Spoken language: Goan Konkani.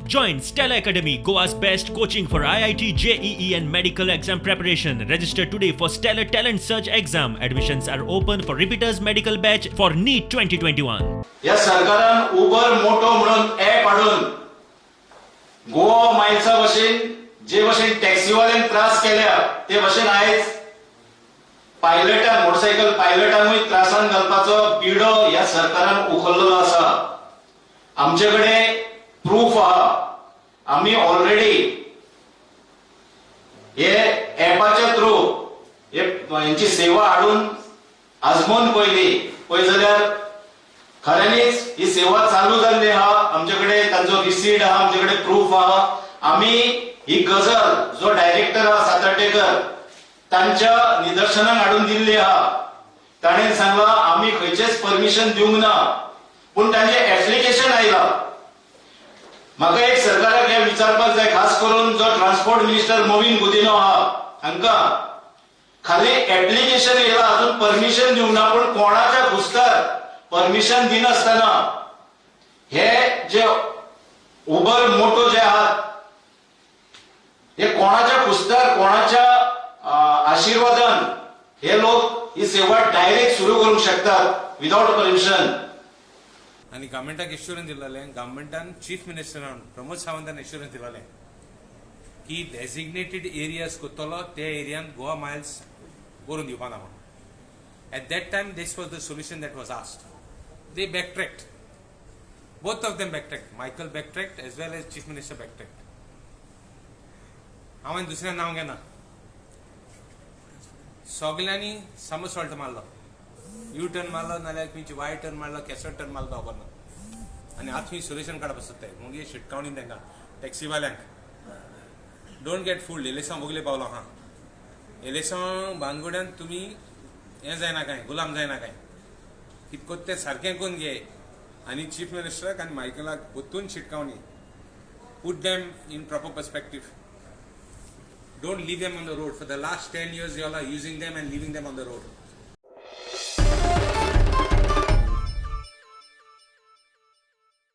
Join Stella Academy, Goa's best coaching for IIT, JEE, and medical exam preparation. Register today for Stellar Talent Search exam. Admissions are open for repeaters medical batch for NEET 2021. ह्या सरकारान उबर मोटो म्हणून ऍप हाडून गोवा मायल्सा भशेन जे भशेन टॅक्सीवाल्यांक त्रास केल्या ते भशेन आयज पायलटांक, मोटरसायकल पायलटांकूय त्रासान घालपाचो बिडो ह्या सरकारान उखल्लेलो आसा. आमचे कडेन प्रूफ आहा. आमी ऑलरेडी हे ऍपाच्या थ्रू हे हेंची सेवा हाडून आजमोवन पळयली. पळय जाल्यार खऱ्यांनीच ही सेवा चालू जाल्ली आहा. आमचे कडेन तांचो रिसीट आहा, आमचे कडेन प्रूफ आहा. आमी ही गजाल जो डायरेक्टर आहा सातार्डेकर तांच्या निदर्शनाक हाडून दिल्ली आहा. ताणें सांगलां आमी खंयचेच परमिशन दिवंक ना, पूण तांचें एप्लिकेशन आयलां. म्हाका एक सरकाराक हें विचारपाक जाय, खास करून जो ट्रान्सपोर्ट मिनिस्टर मोविन गुदिनो आहा हांकां, खाली एप्लिकेशन येयलां, अजून परमिशन दिवंक ना, पूण कोणाच्या खुस्तार परमिशन दिनासतना हे जे उबर मोटो जे आहात हे कोणाच्या खुस्तार, कोणाच्या आशिर्वादान हे लोक ही सेवा डायरेक्ट सुरू करूंक शकतात विदाउट परमिशन? आनी गव्हर्मेंटाक एश्योरन्स दिल्लें, गव्हर्मेंटान, चीफ मिनिस्टरान प्रमोद सावंतान एश्योरन्स दिलेलें की डेजिग्नेटेड एरियाज करतलो, ते एरियान गोवा मायल्स करून दिवपा ना म्हणून. At that time, this was the solution that was asked. They backtracked. Both of them backtracked. Michael backtracked as well as Chief Minister backtracked. हांवें दुसऱ्या नांव घेना. सगल्यांनी समसॉल्ट मारलो, यू टर्न मारलो, नाल्यार खंयची वाय टर्न मारलो, केसो टर्न मारलो खबर ना. आनी आतां खंय सोल्युशन काडप सोदताय. मागीर शिटकावणी तांकां टॅक्सीवाल्यांक, don't get fooled. एलेसांव वगले पावलो आहा. एलेसांव बानगोड्यान तुमी हें जायना कांय, गुलाम जायना कांय. कित कोत्ता तें सारकें करून घे. आनी चीफ मिनिस्टराक आनी मायकलाक परतून शिटकावणी, put them in proper perspective. Don't leave them on the road. For the last 10 years, you all are using them and leaving them on the road.